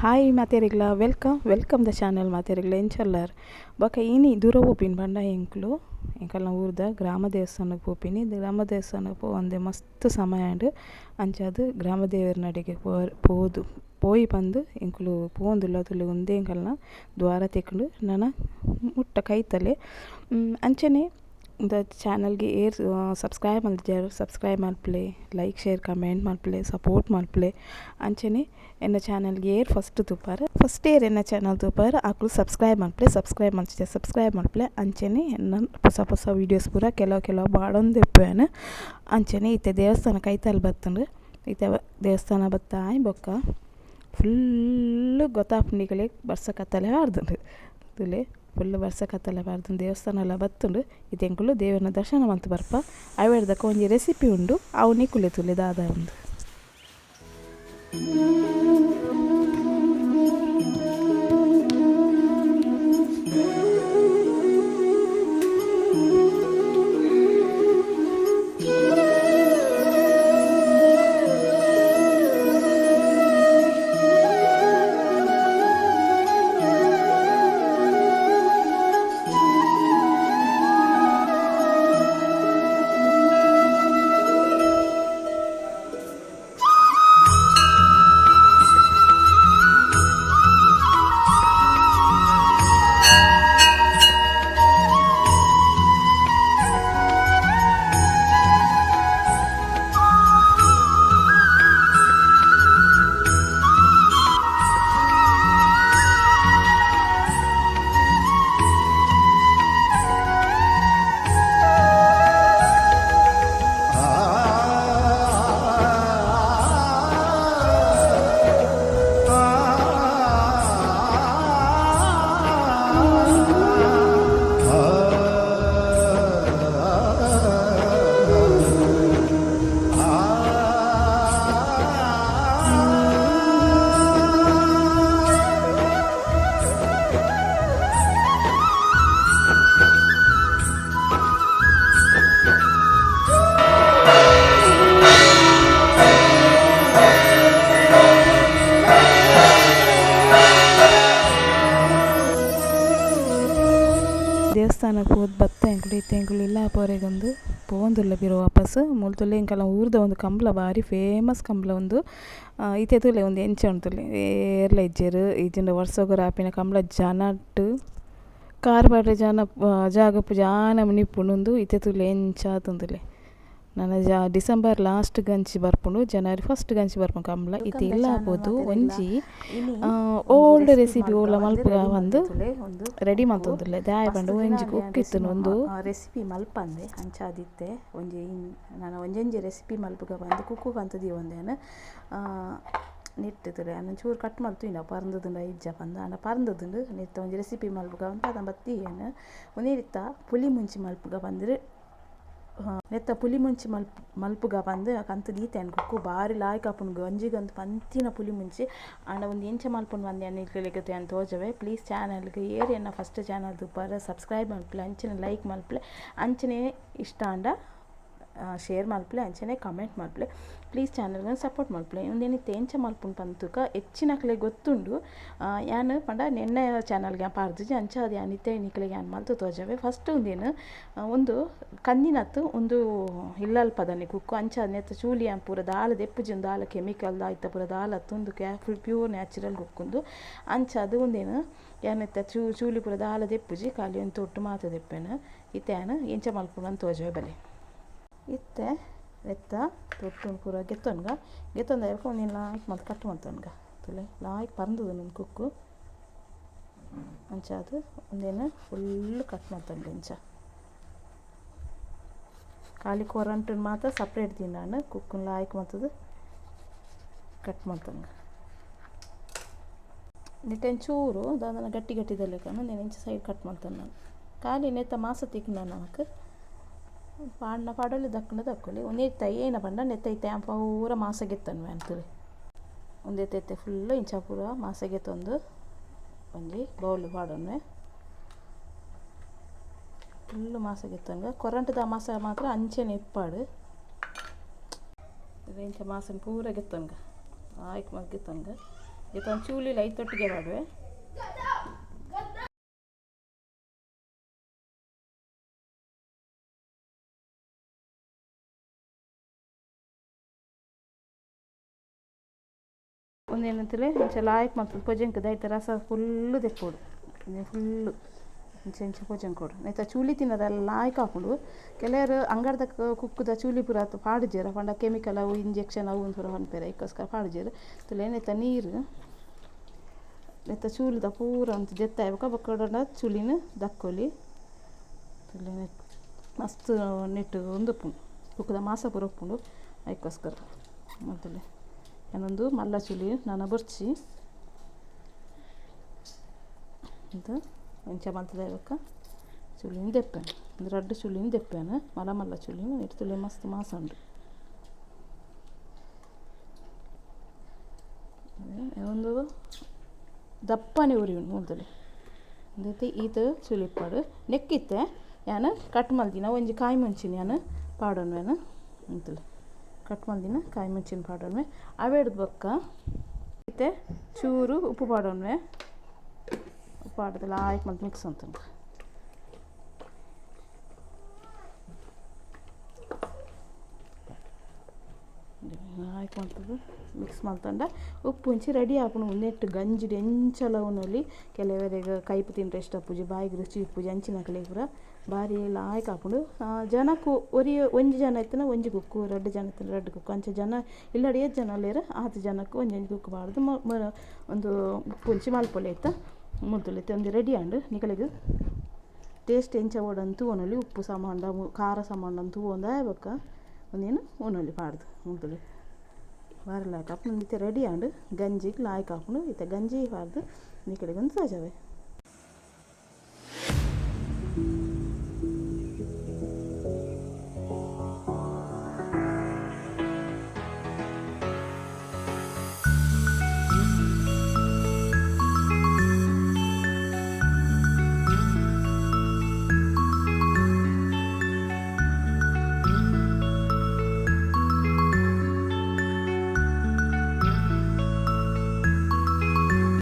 Hi ಮಾತೆರಿಗ್ಲ welcome welcome the channel ಮಾತೆರಿಗ್ಲ ಎಂಚೊಲ್ಲರ್ ಬೊಕ ಇನಿ ದೂರ ಪೋಪಿನಿ ಪಂಡ ಎಂಕ್ಲು ಎಂಕಲ್ನ ಊರ್ದ ಗ್ರಾಮ ದೇವಸ್ಥಾನಗ್ ಪೋಪಿನಿ. ಗ್ರಾಮ ದೇವಸ್ಥಾನಗ್ ಪೋವಂದೆ ಮಸ್ತ್ ಸಮಯ ಆಂಡ್. ಅಂಚಾದ್ ಗ್ರಾಮ ದೇವೆರ್ನಡೆಗ್ ಪೋದು ಪೋಯಿ ಪಂದ್ ಎಂಕುಲು ಪೋವೊಂದುಲ್ಲ ತುಲೆ ಉಂದೇ ಎಂಕಲ್ನ ದ್ವಾರ ತಿಕ್ಕುಂಡು ನನ ಮುಟ್ಟ ಕೈತಲೆ. ಅಂಚನೆ ದ ಚಾನಲ್ಗೆ ಏರ್ ಸಬ್ಸ್ಕ್ರೈಬ್ ಮಲ್ತಿಜರ್ ಸಬ್ಸ್ಕ್ರೈಬ್ ಮಲ್ಪುಲೆ, ಲೈಕ್ ಶೇರ್ ಕಮೆಂಟ್ ಮಲ್ಪುಲೆ, ಸಪೋರ್ಟ್ ಮಲ್ಪುಲೆ. ಅಂಚನೆ ಎನ್ನ ಚಾನಲ್ಗೆ ಏರ್ ಫಸ್ಟ್ ತೂಪರ್ ಫಸ್ಟ್ ಏರ್ ಎನ್ನ ಚಾನಲ್ ತೂಪರ್ ಅಕುಲು ಸಬ್ಸ್ಕ್ರೈಬ್ ಮಲ್ಪುಲೆ, ಸಬ್ಸ್ಕ್ರೈಬ್ ಮಲ್ತಿಜರ್ ಸಬ್ಸ್ಕ್ರೈಬ್ ಮಲ್ಪುಲೆ. ಅಂಚನೆ ಎನ್ನ ಪೊಸ ಪೊಸ ವೀಡಿಯೋಸ್ ಪೂರ ಕೆಲವು ಕೆಲವು ಪಾಡೊಂದು ಇಪ್ಪುವೆನ್. ಅಂಚನೆ ಇತ್ತೆ ದೇವಸ್ಥಾನ ಕೈತಲ್ ಬತ್ತುಂಡು. ಇತ್ತೆ ದೇವಸ್ಥಾನ ಬತ್ತಾಯ್ ಬೊಕ್ಕ ಫುಲ್ಲು ಗೊತ್ತಾಪುಂಡು ನಿಕಲೆಗ್ ಬರ್ಸ ಕತ್ತಲೆ ಪಾಡ್ದುಂಡು ತೂಲೆ. ಫುಲ್ಲು ಬರ್ಸ ಕತ್ತಲೆ ಪಾಡ್ದುಂಡು ದೇವಸ್ಥಾನ ಬತ್ತುಂಡು. ಇತ್ತೆ ಎಂಕುಲು ದೇವರ್ನ ದರ್ಶನ ಮಲ್ತ್ ಬರ್ಪ. ಅವೆಡ್ದಕ ಒಂಜಿ ರೆಸಿಪಿ ಉಂಡು, ಅವು ನಿಕುಲೆ ತೂಲೆ ದಾದ ಉಂದು. ದೇವಸ್ಥಾನ ಪೋದು ಬತ್ತ ಎಂಕುಲು ಇತ್ತೆ ಎಂಕುಲು ಇಲ್ಲ ಪೋರೆಗೊಂದು ಪೋವೊಂದುಲ್ಲ ಪಿರ ವಾಪಸ್. ಮೂಲು ತೂಲೆ ಎಂಕಲ್ನ ಊರ್ದ ಒಂದು ಕಂಬ್ಲ ಬಾರಿ ಫೇಮಸ್ ಕಂಬ್ಲ ಉಂದು. ಇತ್ತೆ ತೂಲೆ ಉಂದು ಎಂಚ ಉಂಡು ತೂಲೆ ಏರ್ಲ ಇಜ್ಜೆರ್ ಇಜ್ಜಿಂಡ ವರ್ಸೊಗೊರ ಆಪಿನ ಕಂಬ್ಲ ಜನಟ್ ಕಾರ್ ಪಾಡ್ರೆ ಜನ ಜಾಗ ಜಾನ ನಿಪ್ಪುಂಡು ಉಂದು. ಇತ್ತೆ ತೂಲೆ ಎಂಚ ಆತುಂಡು ನನ ಡಿಸೆಂಬರ್ ಲಾಸ್ಟ್ ಗಂಚಿ ಬರ್ಪುಂಡು, ಜನವರಿ ಫಸ್ಟ್ ಗಂಚಿ ಬರ್ಪುಂಡು ಕಂಬ್ಲ. ಇತ್ತೆ ಇಲ್ಲ ಪೋದು ಒಂಜಿ ಓಲ್ಡ್ ರೆಸಿಪಿ ಓಲ ಮಲ್ಪುಗ ಪಂದ್ ರೆಡಿ ಮಲ್ತೊಂದುಲ್ಲೆ. ದಾಯೆ ಪಂಡ ಒಂಜಿ ಕುಕ್ ಇತ್ತುಂಡು ಒಂದು ರೆಸಿಪಿ ಮಲ್ಪಂದೆ ಅಂಚಾದಿತ್ತೆ ಒಂಜಿ ನನ ಒಂಜೊಂಜಿ ರೆಸಿಪಿ ಮಲ್ಪುಗ ಪಂದ್ ಕುಕ್ಕು ಕಂತ್ ದೀವೊಂದೇನು ನೆಟ್ಟುದುಲೆ ಅನ್ನ ಚೂರು ಕಟ್ ಮಲ್ತುಂಡ ಪರ್ಂದುಂಡ ಇಜ್ಜ ಪಂದ್ ಆಂಡ ಪರ್ಂದುಂಡು. ನೆತ್ತ ಒಂಜಿ ರೆಸಿಪಿ ಮಲ್ಪುಗ ಪಂದ್ ಪದ ಬತ್ತಿ ಉಂದೆತ್ತ ಪುಲಿ ಮುಂಚಿ ಮಲ್ಪುಗ ಪಂದ್ ನೆತ್ತ ಪುಲಿ ಮುಂಚಿ ಮಲ್ಪುಗ ಪಂದ್ ಕಂತ್ ದೀತೆನ್ ಕುಕ್ಕು ಬಾರಿ ಲಾಯ್ಕ್ ಆಪುಂಡು ಗಂಜಿಗಂದ್ ಪಂತಿನ ಪುಲಿ ಮುಂಚಿ. ಆಂಡ ಉಂದು ಎಂಚ ಮಲ್ಪುಂಡು ಪಂದ್ ಯಾನ್ ನಿಕ್ಲೆಗ್ ಯಾನ್ ತೋಜವೆ. ಪ್ಲೀಸ್ ಚಾನಲ್ಗ್ ಏರ್ ಎನ್ನ ಫಸ್ಟ್ ಚಾನಲ್ ತೂಪರ್ ಸಬ್ಸ್ಕ್ರೈಬ್ ಮಲ್ಪುಲೆ, ಅಂಚನೆ ಲೈಕ್ ಮಲ್ಪುಲೆ, ಅಂಚನೆ ಇಷ್ಟ ಆಂಡ ಶೇರ್ ಮಲ್ಪುಲೆ, ಅಂಚನೆ ಕಮೆಂಟ್ ಮಲ್ಪುಲೆ. ಪ್ಲೀಸ್ ಚಾನಲ್ಗೆ ಸಪೋರ್ಟ್ ಮಲ್ಪುಲೆ. ಉಂದೆನಿತ್ತೆ ಎಂಚ ಮಲ್ಪುಂಡು ಪಂದ್ ತೂಕ ಹೆಚ್ಚಿನಕ್ಲೆಗ್ ಗೊತ್ತುಂಡು. ಯಾನ್ ಪಂಡ ನೆನ್ನೆ ಚಾನಲ್ಗೆ ಪಾಡ್ದಿಜಿ ಅಂಚಾದ್ ಯಾನ್ ಇತ್ತೆ ನಿಕ್ಲೆಗ್ ಯಾನ್ ಮಲ್ತ್ ತೋಜವೆ. ಫಸ್ಟ್ ಉಂದೇನು ಉಂದು ಕಂದಿನತ್ತು ಉಂದು ಇಲ್ಲಲ್ಪದನೆ ಕುಕ್ಕು ಅಂಚಾದ್ ನೆತ್ತ ಚೂಲಿ ಯಾನ್ ಪೂರ ದಾಲ ದೆಪ್ಪುಜಿ, ದಾಲ ಕೆಮಿಕಲ್ ದಾಯ್ತ ಪೂರ ದಾಲ ಅತ್ತು ಉಂದು ಫುಲ್ ಪ್ಯೂರ್ ನ್ಯಾಚುರಲ್ ಕುಕ್ಕುಂದು. ಅಂಚಾದ್ ಉಂದೇನು ಯಾನ್ ಇತ್ತೆ ಚೂಲಿ ಪೂರ ದಾಲ ದೆಪ್ಪುಜಿ, ಖಾಲಿ ಒಂದು ತೊಟ್ಟು ಮಾತ ದೆಪ್ಪೆನು. ಇತ್ತೆ ಯಾನ್ ಎಂಚ ಮಲ್ಪುಂಡು ಅಂದ್ ತೋಜವೆ ಬಲೆ. ಇತ್ತೆ ನೆತ್ತ ತೊಟ್ಟುನು ಪೂರ ಗೆತ್ತೊನ್ಗ ಗೆತ್ತೊಂದ ಒಂದಿನ ಲಾಯ್ಕ್ ಮಲ್ತ್ ಕಟ್ ಮಲ್ತೊನ್ಗ ತೂಲೆ ಲಾಯ್ಕ್ ಪರ್ಂದುದು ಉಂದು ಕುಕ್ಕು. ಅಂಚಾದ್ ಉಂದೆನ್ ಫುಲ್ ಕಟ್ ಮಲ್ತೊನ್ಲೆ ಇಂಚ. ಖಾಲಿ ಕೊರಂಟುನ್ ಮಾತ್ರ ಸಪ್ರೇಟ್ ದೀಂಡಾಂಡ್ ಕುಕ್ಕುನ್ ಲಾಯ್ಕ್ ಮಲ್ತುದು ಕಟ್ ಮಲ್ತೊನ್ಗ. ನೆಟ್ ಒಂಚೂರು ದಾದನ ಗಟ್ಟಿ ಗಟ್ಟಿದ ಲೆಕ್ಕ ಉಂದೆನ್ ಇಂಚ ಸೈಡ್ ಕಟ್ ಮಲ್ತೊನ್ನ. ಖಾಲಿ ನೆತ್ತ ಮಾಸ ತಿಕ್ಕುಂಡ ನಮಕ್ ಪಾಡ್ನ ಪಾಡೊಲಿ ದಕ್ಕುಂಡ ದಕ್ಕೊಲಿ. ಉಂದೆತ್ತ ಏನ ಪಂಡ ನೆತ್ತ ಇತ್ತೆ ಪೂರ ಮಾಸ ಗೆತ್ತೊನ್ವೆ ಅಂತುಲೆ. ಉಂದೆತ್ತ ಇತ್ತೆ ಫುಲ್ ಇಂಚ ಪೂರ ಮಾಸ ಗೆತ್ತೊಂದು ಒಂಜಿ ಬೌಲ್ ಪಾಡೊನ್ವೆ. ಫುಲ್ ಮಾಸ ಗೆತ್ತೊನ್ಗ ಕೊರಂಟದ ಮಾಸ ಮಾತ್ರ ಅಂಚೆನೆ ಇಪ್ಪಾಡು. ಇಂಚ ಮಾಸನ್ ಪೂರ ಗೆತ್ತೊನ್ಗ ಆಯ್ಕ್ ಮಲ್ತ್ ಗೆತ್ತೊನ್ಗ. ಜೊತೆ ಚೂಲಿ ಐತೊಟ್ಟಿಗೆ ಪಾಡುವೆ. ಒಂದೇನಂತಲೇ ಇಂಚ ಲಾಯ್ಕ್ ಮಲ್ತುದು ಪೊಜೆಂಕ್ ದೈತ ರಸ ಫುಲ್ಲು ದೆಪ್ಪೊಡು ಫುಲ್ಲು ಇಂಚ ಇಂಚ ಪೊಜೆಂಕೊಡು ನೆತ್ತ ಚೂಲಿ ತಿನ್ನದಲ್ಲ ಲಾಯ್ಕ್ ಹಾಕೊಂಡು. ಕೆಲವರು ಅಂಗಡ್ದ ಕುಕ್ಕುದ ಚೂಲಿ ಪೂರ ಪಾಡುಜೆರ್ ಪಂಡ ಕೆಮಿಕಲ್ ಅವು ಇಂಜೆಕ್ಷನ್ ಅವು ಪೂರ ಪನ್ಪೆರ್ ಐಕೋಸ್ಕರ ಪಾಡುಜೆರ್. ತುಲೆ ನೆತ್ತ ನೀರು ನೆತ್ತ ಚೂಲಿದ ಪೂರ ಒಂತೆ ದೆತ್ತಾಯ ಬೊಕ್ಕ ಬೊಕ್ಕ ಚೂಲಿನ ದಕ್ಕೊಲಿ. ತುಲೆ ಮಸ್ತ್ ನೆಟ್ಟು ಉಂದುಪ್ಪುಂಡು ಕುಕ್ಕುದ ಮಾಸ ಪೂರ ಉಪ್ಪುಂಡು ಐಕೋಸ್ಕರ ಮೊದಲೇ ಏನೊಂದು ಮಲ್ಲ ಚುಲಿ ನನ ಬೊರ್ಚಿ ಇದು ಇಂಚ ಮಲ್ತದ ಬೊಕ್ಕ ಚುಲಿನ ದೆಪ್ಪೆನು ಒಂದು ರಡ್ಡ್ ಚುಲಿನ ದೆಪ್ಪೆನು ಮಲ್ಲ ಮಲ್ಲ ಚುಲಿನ ಇಟ್ಟು ತುಲೆ ಮಸ್ತ್ ಮಾಸ ಉಂಡು. ಒಂದು ದಪ್ಪನೆ ಉರಿಯುಂಡು ಮೂಲದಲ್ಲಿ ಒಂದೈತೆ ಈತ ಚುಲಿ ಇಪ್ಪಾಡು ನೆಕ್ಕಿತ್ತೆ ಯಾನ್ ಕಟ್ ಮಲ್ದಿನ ಒಂಜಿ ಕಾಯಿ ಮುಂಚಿನ ಯಾನ್ ಪಾಡೊನ್ವೆನ್ ಅಂತಲೆ ಕಟ್ ಮಲ್ದಿನ ಕಾಯಿ ಮುಂಚಿನ ಪಾಡೊನ್ವೆ. ಅವೆಡ್ದು ಬೊಕ್ಕ ಇತ್ತೆ ಚೂರು ಉಪ್ಪು ಪಾಡೊನ್ವೆ. ಉಪ್ಪು ಪಾಡ್ದು ಲಾಯ್ಕ್ ಮಲ್ತ್ ಮಿಕ್ಸ್ ಅಂತುಂಡು. ಲಾಯ್ಕ್ ಮಲ್ತುದು ಮಿಕ್ಸ್ ಮಲ್ತಂಡ ಉಪ್ಪು ಒಂಚಿ ರೆಡಿ ಆಪುಂಡು. ಉಂದೆಟ್ ಗಂಜಿಡ್ ಎಂಚಲ ಉನೊಲಿ ಕೆಲವರೆಗ್ ಕೈಪು ತಿಂಡ್ರೆ ಇಷ್ಟ ಆಪುಜಿ ಬಾಯಿಗ್ ರುಚಿ ಇಪ್ಪುಜಿ ಅಂಚಿನಕಲೆಗ್ ಪೂರ ಬಾರಿ ಲಾಯ್ಕ್ ಆಪುಂಡು. ಜನಕ್ಕು ಒರಿ ಒಂಜಿ ಜನ ಇತ್ತುಂಡ ಒಂಜಿ ಕುಕ್ಕು, ರಡ್ಡ್ ಜನ ಇತ್ತುಂಡ ರಡ್ಡ್ ಕುಕ್ಕು, ಅಂಚ ಜನ ಇಲ್ಲಡ್ ಏತ್ ಜನ ಉಲ್ಲೆರ್ ಆತ್ ಜನಕ್ಕು ಒಂಜೊಂಜಿ ಕುಕ್ಕು ಪಾಡ್ದು ಒಂದು ಉಪ್ಪು ಒಂಚಿ ಮಲ್ಪೊಲಿ ಐತ ಮುಲ್ತುಲಿ. ಇತ್ತೆ ಒಂಜಿ ರೆಡಿ ಆಂಡ್. ನಿಕಲೆಗ್ ಟೇಸ್ಟ್ ಎಂಚ ಬೋಡಂದ್ ತೂವೊನೊಲಿ ಉಪ್ಪು ಸಮ ಉಂಡ ಖಾರ ಸಮ ಉಂಡ ತೂವೊಂದು ಬೊಕ್ಕ ಒಂದೇನು ಉನೊಲಿ ಪಾಡ್ದು ಮುಲ್ತುಲಿ ಬಾರಿ ಲಾಯ್ಕ್ ಆಪುಂಡು. ಇತ್ತೆ ರೆಡಿ ಆಂಡ್ ಗಂಜಿಗ್ ಲಾಯ್ಕ್ ಆಪುಂಡು. ಇತ್ತೆ ಗಂಜಿ ಪಾಡ್ದು ನಿಕಲೆಗ್ ಒಂದು ತೋಜಾವೆ.